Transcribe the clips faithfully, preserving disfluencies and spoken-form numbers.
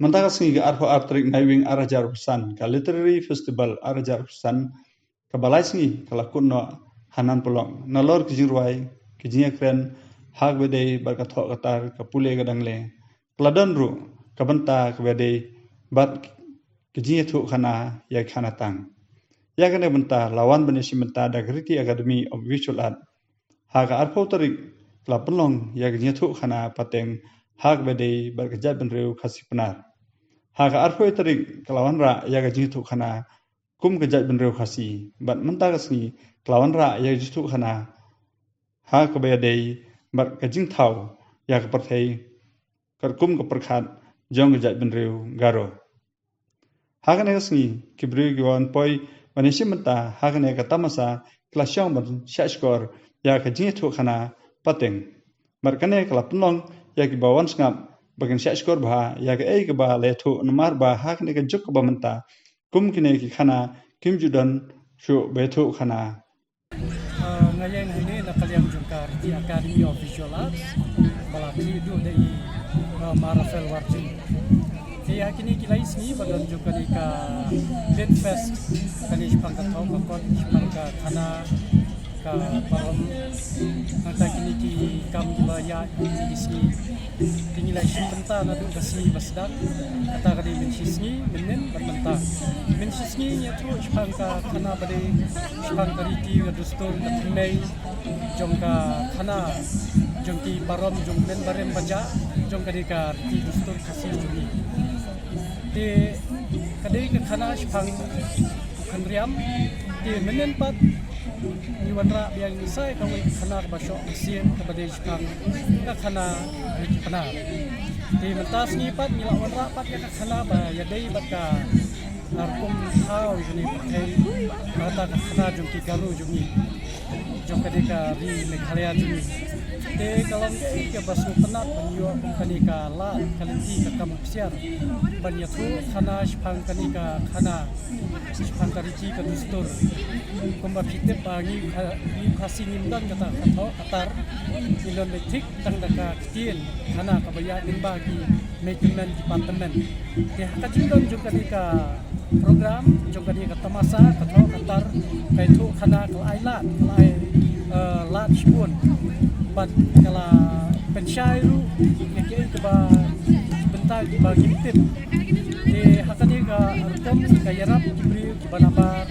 Mynta ka sngi ka arphew ar tarik Naiwieng ar hajar arphew san, ka Literary Festival ar hajar arphew san, kaba lai sngi ka la kut noh ha Nan Polong, nalor ki jingrwai, ki jingïakren ha kaba dei bad ka thoh ka tar, ka pule ka dangle, ka la don ruh ka bynta kaba dei bad ki jingïathuh khana ïa ki khana tang. Ïa kane ka bynta la wan ban ïashim bynta da ka Riti Academy of Visual Art. Ha ka arphew tarik ka la pynlong ïa ka jingïathuh khana pateng ha kaba dei bad ka jaitbynriew Khasi Pnar. Ha ka arphew tarik ka la wanrah ïa ka jingïathuh khana kum ka jaitbynriew Khasi, bad mynta ka sngi ka la wanrah ïa ka jingïathuh khana ha kaba ïadei bad ka jingthaw ïa ka pyrthei katkum ka pyrkhat jong ka jaitbynriew Garo. Ha kane ka sngi ki briew kiba wan poi ban ïashim bynta ha kane ka tamasa ki la shong ban shahshkor ïa ka jingïathuh khana pateng. Bad kane ka la pynlong ïa kiba wan sngap ba kin shahshkor bha ïa kaei kaba la ïathuh, namar ba ha kane ka juk kaba mynta kum kine ki khana kim ju don shuh ba ïathuh khana. Ah, nga ïeng hangne na ka liang jong ka Riti Academy of Visual Arts, ba la khlieh duh da i, ah, Ma Rafael Warjri. Te ha kine ki lai sngi ba don jong kane ka Film Fest, kane shaphang ka thoh ka kot, shaphang ka khana ka barom, nangta kine ki kam kiba ïaid kine ki sngi. Te ngi la shim bynta naduh ka sngi ba sdang, kata ka dei mynshisngi, mynnin bad mynta. Mynshisngi ngi ïathuh shaphang ka khana ba dei shaphang ka riti, ka dustur, ka thymmei jong ka khana jong ki barom, jong ki barim bajah, jong kane ka riti dustur Khasi jong ngi. Te ka dei ka khana shaphang u khynriam. Te mynnin pat ngi wanrah biang, ngi sa ïa kawei ka khana kaba shoh mynsiem kaba dei shaphang ka khana Riti Pnar. Te mynta sngi pat ngi la wanrah pat ïa ka khana ba ïadei bad ka, ah, rukom thaw ïa kane ka pyrthei, kata ka khana jong ki Garo jong ngi, jong kane ka ri Meghalaya jong ngi. Te ka long kaei kaba sngewtynnat ban ïoh kum kane ka lad ka lynti ka kam bisiar ban ïathuh khana shaphang kane ka khana, shaphang ka riti ka dustur. Kumba phi tip ba ngi Kha-, ngi Khasi ngim don kata ka thoh ka tar, ngi don beit thik tang da ka ktien khana kaba ïaid lyngba ki mei tymmen ki pa tymmen. Te ha ka jingdon jong kane ka program, jong kane ka tamasa ka thoh ka tar, ka ïathuh khana ka la ai lad, ka la ai, eh, lad shibun. Bad ka la pynshai ruh ïa kiei kiba bynta kiba ngim tip. Te ha kane ka rukom ka ïarap ki briew kiba nabar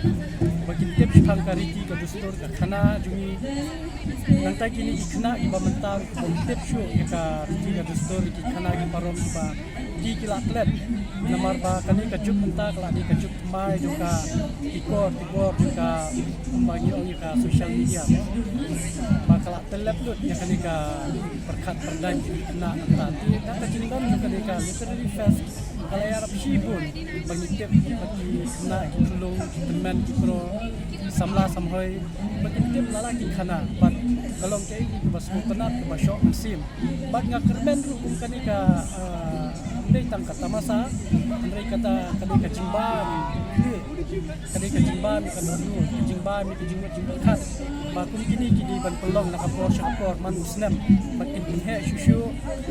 ba kin tip shaphang ka riti ka dustur ka khana jong ngi. Nangta kine ki khynnah kiba mynta kim tip shuh ïa ka riti ka dustur, ki khana ki barom kiba ki, ki la tlet. Namar ba kane ka juk mynta ka la dei ka juk thymmai jong ka, ki kor ki bor jong ka, kumba ngi ong ïa ka social media. Ba ka la tlet lut ïa kane ka pyrkhat pyrdaiñ ki khynnah mynta. Te da ka jingdon jong kane ka literary fest ka la ïarap shibun ba ngi tip ba ki khynnah ki khyllung, ki tymmen ki kro, samla samhoi, ba kin tip la la ki khana. Bad ka long kaei kaba sngewtynnat kaba shoh mynsiem. Bad nga kyrmen ruh kum kane ka, ah, ym dei tang ka tamasa, hynrei kata ka dei ka jingbam, ka dei ka jingbam ka dohnud, ka jingbam ka jingmut jingpyrkhat. Ba kum kine ki dei ban pynlong na ka por sha ka por man u snem. Bad kin pynheh shuh shuh,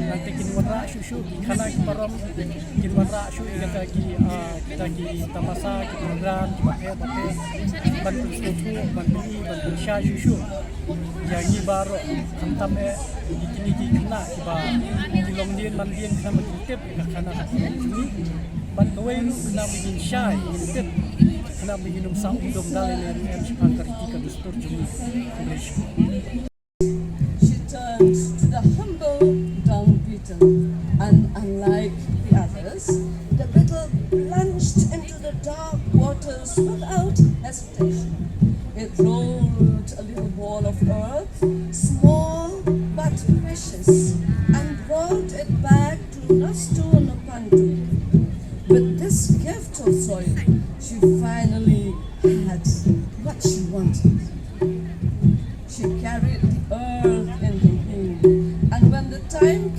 nangta kin wanrah shuh shuh ki khana ki barom, kin wanrah shuh ïa kita ki, ah, kita ki tamasa, ki program kiba pher ba pher, ban pynsngewthuh, ban pyni, ban pynshai shuh shuh ïa ngi baroh, khamtam eh ïa kine ki khynnah kiba ki long dien man dien, khnang ba kin tip ïa ka khana ka barom jong ngi. Bad kawei ruh khnang ba ngin shai, ngin tip, khnang ba ngin ym sah ym dum da lei lei ruh em shaphang ka riti ka dustur jong ngi. Khublei shibun. She turned to the humble dung beetle, and unlike the others, the beetle plunged into the dark waters without hesitation. It rolled a little ball of earth, small but precious, and brought it back to Nastu Napantu. With this gift of soil, she finally had what she wanted. She carried the earth in her womb, and when the time